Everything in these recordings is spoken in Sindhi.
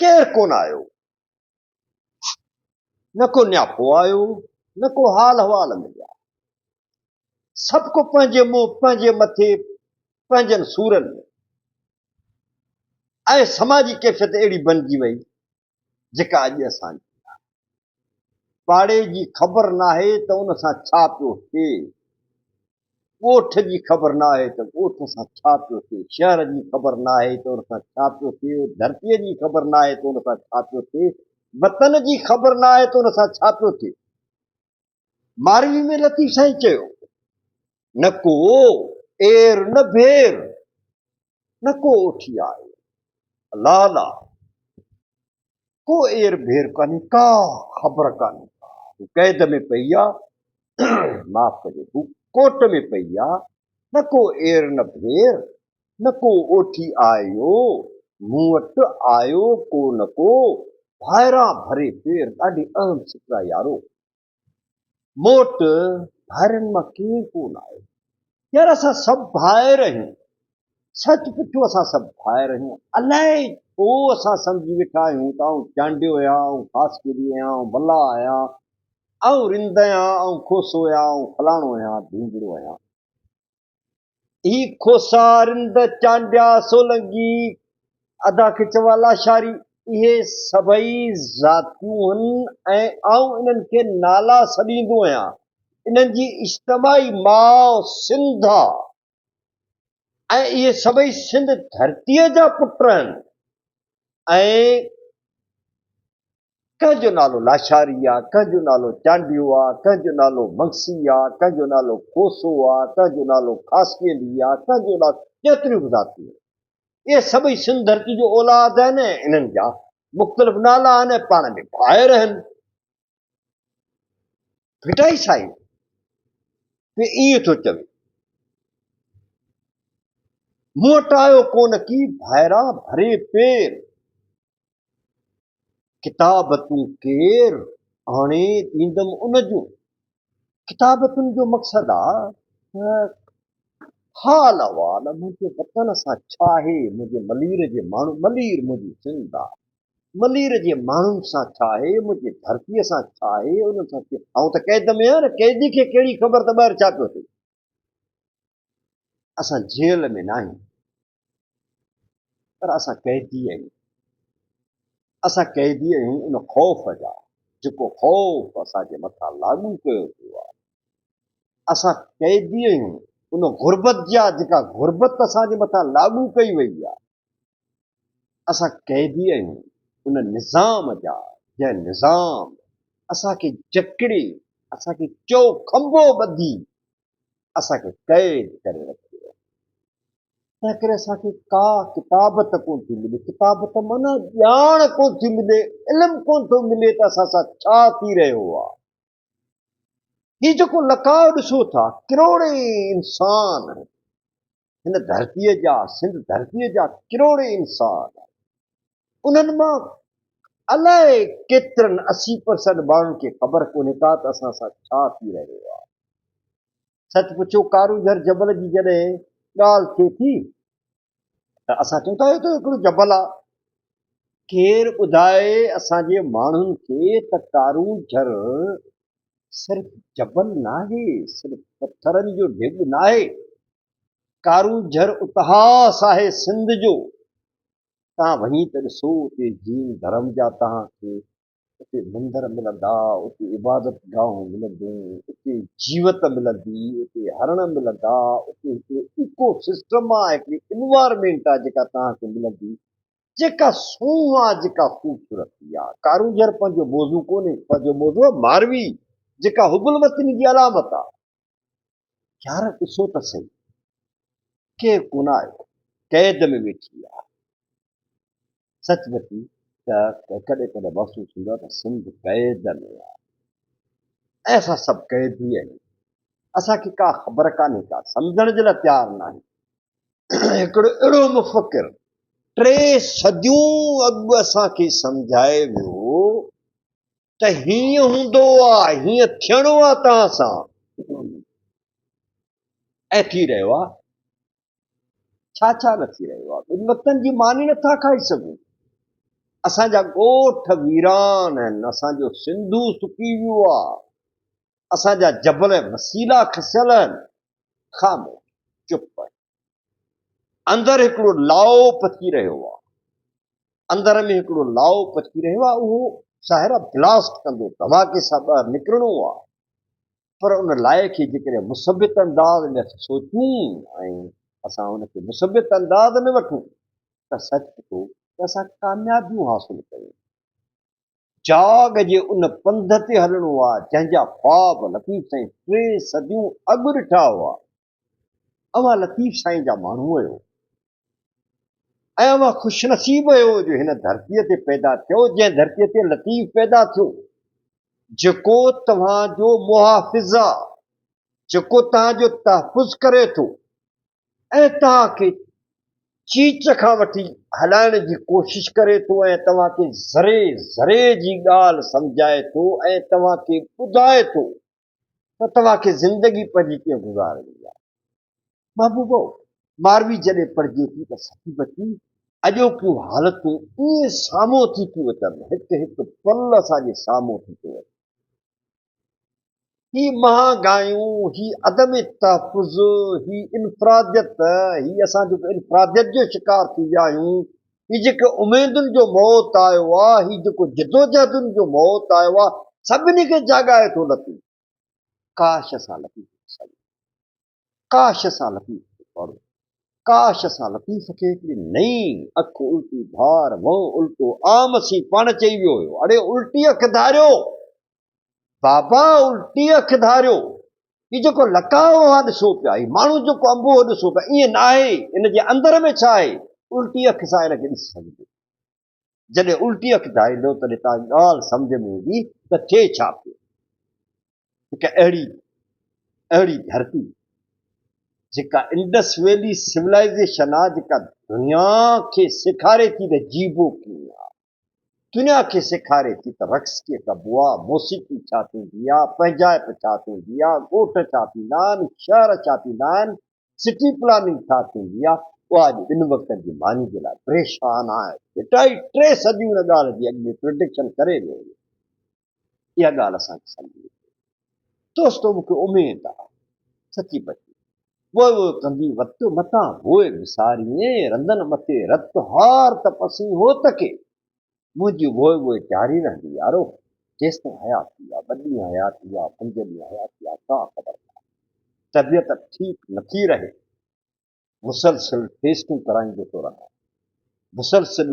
ڪير ڪونه آيو. نه ڪو نياپو آيو، نه ڪو حال احوال مليا. سڀ ڪو پنهنجي منهن، پنهنجي مٿي، پنهنجن سورن ۾. ۽ سماجي ڪيفيت اهڙي بنجي وئي، جيڪا اڄ اسان جي آهي. پاڙي جي خبر ناهي ته ان سان ڇا پيو ٿئي. ڳوٺ جي خبر ناهي ته ڳوٺ سان ڇا پيو ٿئي، شهر جي خبر ناهي ته ان سان ڇا پيو ٿئي، ڌرتيء جي خبر ناهي ته ان سان ڇا پيو ٿئي، وطن جي خبر ناهي ته ان سان ڇا پيو ٿئي. ماروي ۾ لطيف سائين چيو، نه ڪو اير نه ڀير، نه ڪو اوٺي آيو. الله الله! ڪو اير ڀير ڪانهي، ڪا خبر ڪانهي. هو قيد ۾ پئي آ، معاف ڪجو، هو ڪوٽ ۾ پئي آ، نه ڪو اير نه ڀير، نه ڪو اوٺي آيو، مون وٽ آيو ڪو نه ڪو، ڀائران ڀري پير، ڏاڍي اهم سٽ آ يارو. مون وٽ ڀائرن مان ڪير ڪو نه آيو. يار اسان سڀ ڀائر آهيون. سچ پڇو اسان سڀ ڀائر آهيون. الائي ڇو اسان سمجهي ويٺا آهيون ته آئون چانڊيو آهيان، آئون خاصخيلي آهيان، آئون ملاح آهيان، آئون رند آهيان، آئون کوسو آهيان، آئون فلاڻو آهيان، ڍينگڙو آهيان. هي کوسا، رند، چانڊيا، سولنگي، ادا کي چوان لاشاري، اهي سڀئي ذاتيون هن ۽ آئون انهن کي نالا سڏيندو آهيان. انهن جي اجتماعي ماء سنڌ آ ۽ اهي سڀئي سنڌ ڌرتيء جا پٽ آهن ۽ ڪنهن جو نالو لاشاري آ، ڪنهن جو نالو چانڊيو آ، ڪنهن جو نالو مگسي آ، ڪنهن جو نالو کوسو آ، ڪنهن جو نالو خاصخيلي آ، ڪنهن جو نالو ڪيتريون به ذاتيون آهن. اهي سڀئي سنڌ ڌرتي جو اولاد آهن ۽ انهن جا مختلف نالا آهن ۽ پاڻ ۾ ڀائر آهن. ڀٽائي سائين به ائين ٿو چوي. مون وٽ آيو ڪونه ڪي ڀائران ڀري پير. ڪتابتون ڪير آڻي ڏيندم ان جون. ڪتابتن جو مقصد آ ته حال احوال منهنجي وطن سان ڇا آهي، منهنجي ملير جي ماڻهن، ملير منهنجي سنڌ آ، ملير جي ماڻهن سان ڇا آهي، منهنجي ڌرتيء سان ڇا آهي، انهن سان ڪيئن، آئون ته قيد ۾ آهيان نه، قيدي کي ڪهڙي خبر ته ٻاهر ڇا پيو ٿئي. اسان جيل ۾ ناهيون پر اسان قيدي آهيون. اسان قيدي آهيون ان خوف جا جيڪو خوف اسان جي مٿان لاڳو ڪيو ويو آهي. اسان قيدي آهيون ان غربت جا جيڪا غربت اسان جي مٿان لاڳو ڪئي وئي آهي. اسان قيدي آهيون ان نظام جا جنهن نظام اسان کي جڪڙي اسان کي چئو کنڀو ٻڌي اسان کي قيد ڪري رکيو آهي. تنهن ڪري اسان کي ڪا ڪتابت ڪونه ٿي ملي، ڪتابت معنيٰ ڄاڻ ڪونه ٿي ملي، علم ڪونه ٿو ملي ته اسان سان ڇا ٿي رهيو آهي. هي جيڪو لقاء ڏسو ٿا، ڪروڙين انسان هن ڌرتيء جا، سنڌ ڌرتيء جا ڪروڙين انسان انهن مان الائي ڪيترن 80% ماڻهن کي خبر ڪونهي ڪا ته اسان سان ڇا ٿي رهيو آهي. سچ پڇو ڪارونجهر جبل جي جڏهن ڳالهه ٿئي ٿي ته اسان چئون ٿا اهو ته هڪڙو جبل آهي. ڪير ٻڌائي اسان جي ماڻهن کي ته ڪارونجهر صرف جبل ناهي، صرف پٿرن جو ڍڳ ناهي. ڪارونجهر اتهاس آهي سنڌ جو. توهان وڃي ته ڏسو اتي جين ڌرم جا توهان کي اتي مندر ملندا، اتي عبادت گاهون ملنديون، اتي جيوت ملندي، اتي هرڻ ملندا، اتي هڪڙو ايڪو سسٽم آ، هڪڙي انوائرمينٽ آ جيڪا توهان کي ملندي، جيڪا سونهن آ، جيڪا خوبصورتي آ. ڪارونجهر پنهنجو موضوع ڪونهي، پنهنجو موضوع آ ماروي، جيڪا حب الوطني جي علامت آ. يار ڏسو ته سهي، ڪير ڪونه آيو، قيد ۾ ويٺي آ. سچ بچي ته ڪڏهن ڪڏهن محسوس ٿيندو آهي ته سنڌ قيد ۾ آهي ۽ اسان سڀ قيدي آهيون. اسان کي ڪا خبر ڪانهي ڪا سمجهڻ جي لاء تيار ناهيون. هڪڙو اهڙو مفڪر ٽي صديون اڳ اسان کي سمجهائي ويو ته هيئن هوندو آ، هيئن ٿيڻو آ توهان سان ۽ ٿي رهيو آ. ڇا ڇا نه ٿي رهيو آهي. ٻن وقتن جي ماني نه ٿا کائي سگهون. اسان جا ڳوٺ ويران آهن، اسان جو سنڌو سڪي ويو آ، اسان جا جبل وسيلا کسيل آهن، خاموش، چپ آهن. اندر هڪڙو لائو پچي رهيو آ، اندر ۾ هڪڙو لائو پچي رهيو آ، اهو ظاهر آ بلاسٽ ڪندو، ڌماڪي سان ٻاهر نڪرڻو آ، پر ان لائي کي جيڪڏهن مثبت انداز ۾ اسين سوچون ۽ اسان ان کي مثبت انداز ۾ وٺون ته سچ پڇو ته اسان ڪاميابيون حاصل ڪيون. جاڳ جي ان پنڌ تي هلڻو آ جنهن جا خواب لطيف سائين ٽي صديون اڳ ڏٺا هئا. اوهان لطيف سائين جا ماڻهو آهيو ۽ اوهان خوش نصيب آهيو جو هن ڌرتيء تي پيدا ٿيو جنهن ڌرتيء تي لطيف پيدا ٿيو جيڪو توهان جو محافظ آ، جيڪو توهان جو تحفظ ڪري ٿو ۽ توهان کي چيچ کان وٺي هلائڻ جي ڪوشش ڪري ٿو ۽ توهان کي ذري ذري جي ڳالهه سمجهائي ٿو ۽ توهان کي ٻڌائي ٿو ته توهان کي زندگي پنهنجي ڪيئن گذارڻي آهي. محبوبو! ماروي جڏهن پڙهجي ٿي ته سچي پچي اڄوڪيون حالتون ائين سامهون ٿي ٿيون اچن، هڪ هڪ پل اسان جي سامهون ٿي ٿو اچي. هي مهانگايون، هي عدم تحفظ، هي انفراديت، هي اسان جيڪو انفراديت جو شڪار ٿي ويا آهيون، هي جيڪو اميدن جو موت آيو آ، هي جيڪو جدوجهدن جو موت آيو آ، سڀني کي جاڳائي ٿو لطيف. ڪاش اسان لطيف کي سمجهون. ڪاش اسان لطيف کي پڙهون. ڪاش اسان لطيف کي هڪڙي نئين اک الٽي ڌار، ونء الٽو عام سين پاڻ چئي ويو هيو، اڙي الٽي اک ڌاريو! بابا الٽي اک ڌاريو، هي جيڪو لقاء اوهان ڏسو پيا، هي ماڻهو جيڪو انبوهه ڏسو پيا، ائين ناهي، ان جي اندر ۾ ڇا آهي، الٽي اک سان ان کي ڏسي سگهبو. جڏهن الٽي اک ڌاريندو تڏهن توهان کي ڳالهه سمجهه ۾ ايندي ته ٿئي ڇا پيو. هڪ اهڙي اهڙي ڌرتي جيڪا انڊس ويلي سولائيزيشن آ، جيڪا دنيا کي سيکاري ٿي ته جيبو ڪيئن آ. دنيا کي سيکاري ٿي ته رقص ڪيئن ڪبو آ، موسيقي ڇا ٿيندي آ، پنهنجائپ ڇا ٿيندي آ، ڳوٺ ڇا ٿيندا آهن، شهر ڇا ٿيندا آهن، سٽي پلاننگ ڇا ٿيندي آ، اها اڄ ٻن وقتن جي ماني جي لاء پريشان آهي. ڀٽائي ٽي صديون ان ڳالهه جي اڳ ۾ پرڊڪشن ڪري ويو هيو. اها ڳالهه اسان کي سمجهڻي پوندي. دوستو مون کي اميد آ، سچي پچي ووء ووء ڪندي وت متان ووء وساريين، رندن مٿي رت هار ته پسين هوت کي. منهنجي ووء ووء جاري رهندي يارو، جيستائين حياتي آ، ٻه ڏينهن حياتي آ، پنج ڏينهن حياتي آ، ڪا خبر ناهي. طبيعت ٺيڪ نٿي رهي. مسلسل ٽيسٽون ڪرائيندو ٿو رهان. مسلسل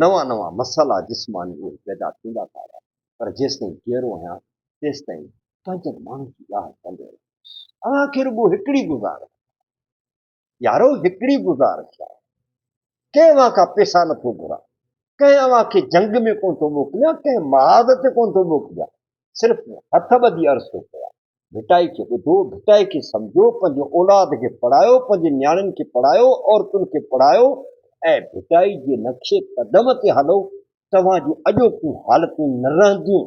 نوان نوان مسئلا جسماني اهي پيدا ٿيندا ٿا رهن. پر جيستائين جيئرو آهيان تيستائين پنهنجن ماڻهن جي ڳالهه ڪندو رهندس. اوهان کي رڳو هڪڙي گذارش آهي. يارو هڪڙي گذارش آهي. ڪنهن اوهان کان پيسا نٿو گهران. ڪنهن اوهان کي جنگ ۾ ڪونه ٿو موڪليان، ڪنهن محاذ تي ڪونه ٿو موڪليان. صرف هٿ ٻڌي عرض ٿو ڪيان. ڀٽائي کي ٻڌو، ڀٽائي کي سمجهو، پنهنجي اولاد کي پڙهايو، پنهنجي نياڻين کي پڙهايو، عورتن کي پڙهايو ۽ ڀٽائي جي نقش قدم تي هلو، توهان جون اڄوڪيون حالتون نه رهنديون.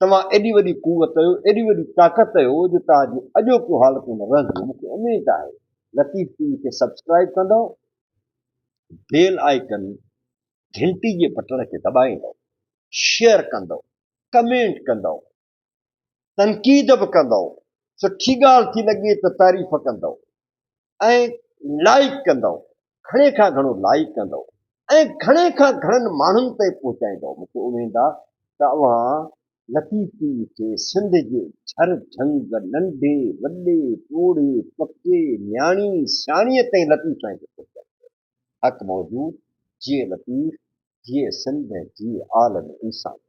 توهان ايڏي وڏي قوت آهيو، ايڏي وڏي طاقت آهيو جو توهان جون اڄوڪيون حالتون نه رهنديون. مون کي اميد آهي لطيف ٽي وي کي سبسڪرائيب ڪندؤ، بيل آئيڪن گهنٽي جي بٽڻ کي دٻائيندؤ، شيئر ڪندؤ، ڪمينٽ ڪندؤ. تنقيد به ڪندؤ، سٺي ڳالهه ٿي لڳي ته تعريف ڪندؤ ۽ لائيڪ ڪندؤ، گهڻي کان گهڻو لائيڪ ڪندؤ ۽ گهڻي کان گهڻن ماڻهن تائين پهچائيندؤ. مون کي اميد آ ته اوهان لطيف ٽي وي کي سنڌ جي جھر جھنگ، ننڍي، وڏي، پوڙهي، پڪي، نياڻي، سياڻيء تائين لطيف سائين کي پهچائيندؤ. حق موجود، جيئي لطيف، جيئي سنڌ ۽ جيئي عالم انسانيت.